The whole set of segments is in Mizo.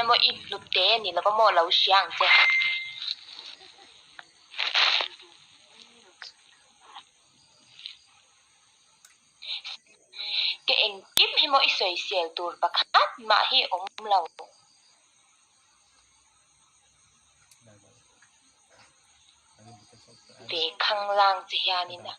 emaw i hnute ni lova maw lo hria ang che. Ka engkim hi maw i sawisel tur pakhat mah hi awm lo. Ve khanglang che hianin a.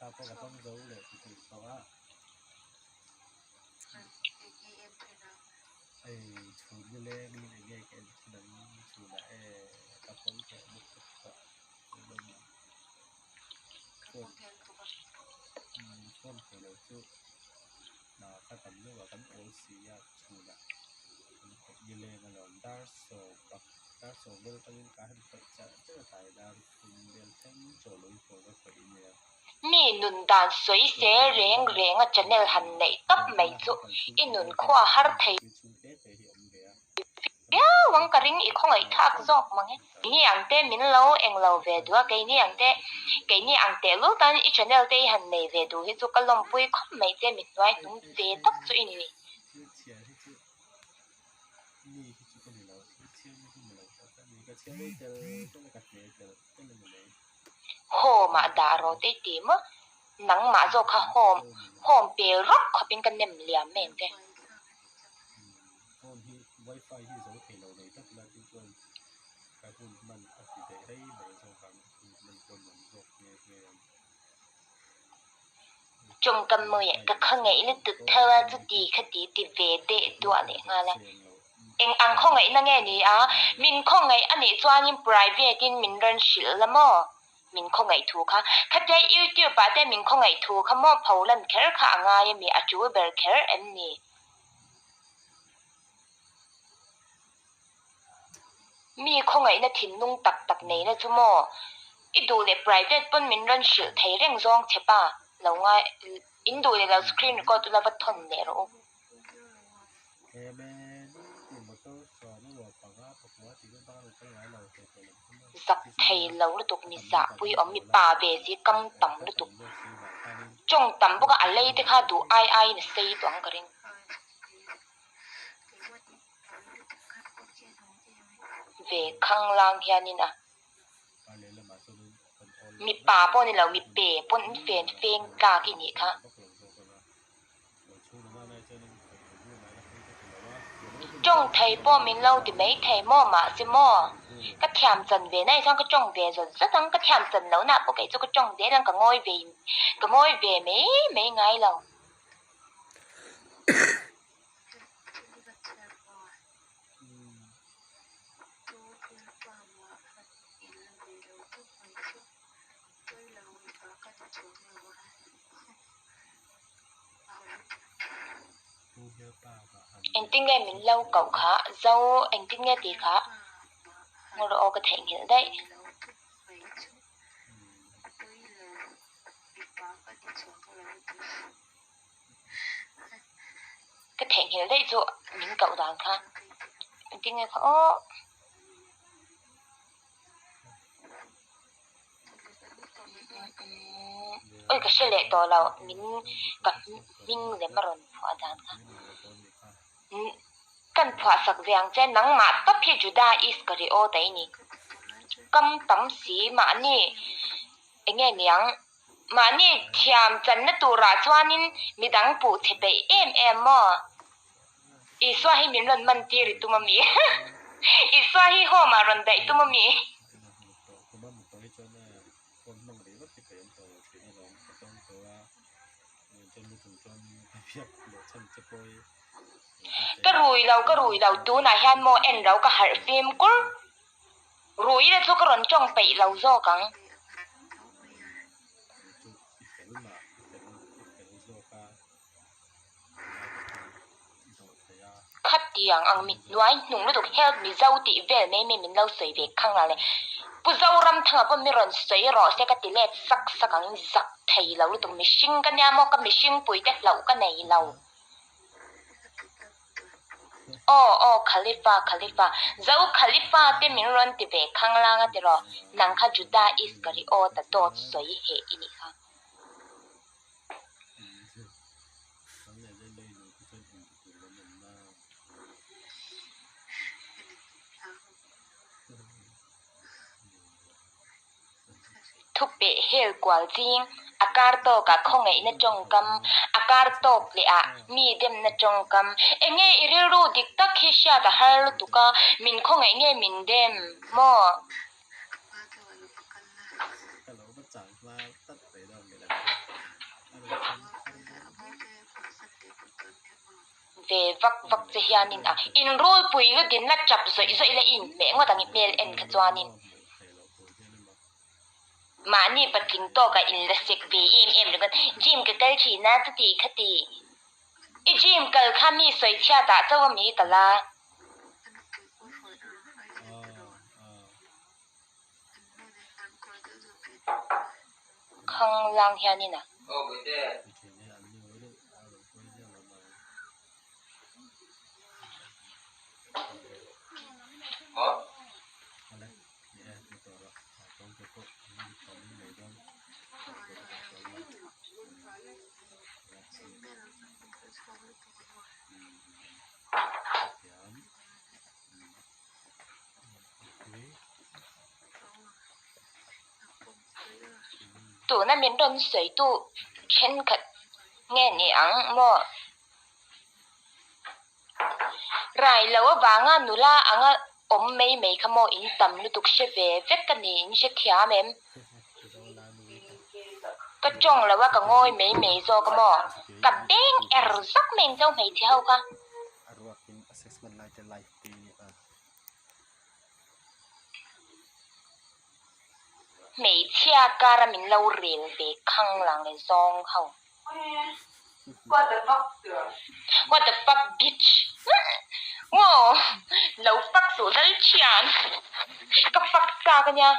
Mi nun dan sawi se reng reng a channel han neih tawp mai chu i nun khua har thei viau ang ka ring i khawngaih thlak zawk mang e. Keini ang te min lo eng lo ve duh a, keini ang te keini ang teh lul tan i channel te i han nei ve duh hi chu ka lawmpui khawp mai che mi hnuai hnung ve tak chu i ni. Home ah dah rawh te i ti maw? Nangmah zawk kha home home pel rawk khawpin ka nem liam mai ang che. Tawngkam mawi ah ka khawngaih lutuk tho a chuti khati ti ve deh duah leh nghal a. Eng ang khawngaihna nge ni a? Min khawngaih a nih chuanin private in min rawn hrilh la maw? Min khawngaih thu kha. Khatia YouTube ah te min khawngaih thu kha maw pholan kher kha a ngai a mi? A tul ber kher em ni? Mi khawngaihna thinlung tak tak neina chu maw? I duh leh private pawn min rawn hrilh thei reng zawng che pa lo ngai in duh leh lo screen record ula va thawn leh rawh u. Zak thei lo lutuk mi zahpui awm mi pa ve si kam tam lutuk tawng tam bawk a a lei te kha duh ai aiin a sei tawh ang ka ring. Ve khanglang hianin a mipa pawh ni lo mipe pawn fen feng tlak i nih kha. Tawng thei pawh min lo ti mai thei maw mahse maw ka thiam chan ve na chuan ka tawng ve zawt zawt ang ka thiam chan lo na pawh kei chu ka tawng zel ang ka ngawi ve ka ngawi ve mai mai ngai lo. Engtin nge min lo koh kha? Zo engtin nge tih kha? Ngaw rawh aw ka theihnghilh daih. Ka theihnghilh daih chu min koh dan kha. Engtin nge kha aw. Oi ka hre leh tawh lo min ka hming lem a rawn phuah dan kha kan phuah sak ve ang che nangmah tawp hi Juda Iskariot a i ni kam tam si mahni enge niang mahni thiam channa turah chuanin midang puh chhe peih em em maw. Isua hi min rawn man tir i tum a mi? Isua hi home ah rawn daih tum a mi? Ka rui lo, ka rui lo, tunah hian maw en ro ka harh fim kur. Rui te chu ka rawn tawng peih lo zawk ang. Khatiang ang mi hnuai hnung lutuk help Mizo tih vel mai mai min lo sawi ve khang la le. Pu Zoramthanga pawh mi rawn sawi rawh se ka ti let sak sak ang zak thei lo lutuk mihring ka nia maw ka mihring pui te hlauh ka nei lo. Aw aw Khalifa Khalifa Zo Khalifa te min rawn ti ve khang lang a tiraw nang kha Juda Iskariot a dawt sawi heh i nih kha. Thu peh hel kual ching, a kar tawkah khawngaihna tawngkam, a kar tawk leh ah mi demna tawngkam. Enge i rilru dik tak hi hriat a har lutuk a, min khawngaih nge min dem maw? Ve vak vak che hianin a inrulpui lu dinna tap zawih zawih la i inhmeh ngawt ang i hmel en kha chuanin. Mahni patling tawkah in la sek ve em em ringawt. Gym ka kal thin a, chuti khati. I gym kal kha mi sawi chhiat ah chauh a mi kal a. Khanglang hianin a. Tuna min rawn sawitu thenkhat nge ni ang maw? Rai lo avanga nula anga awm mai mai kha maw in tam lutuk hre ve vek a ni, in hre thiam em? Ka tawng lo a ka ngawi mai mai zawk a maw? Ka beng er zak mai ang chau hmeichhe ho kha. Hmeichhia kara min lo rel ve khang lang le zawng ho. What the fuck What the fuck bitch Wow Lo fuck suh lal thian Ka fuck chak ania.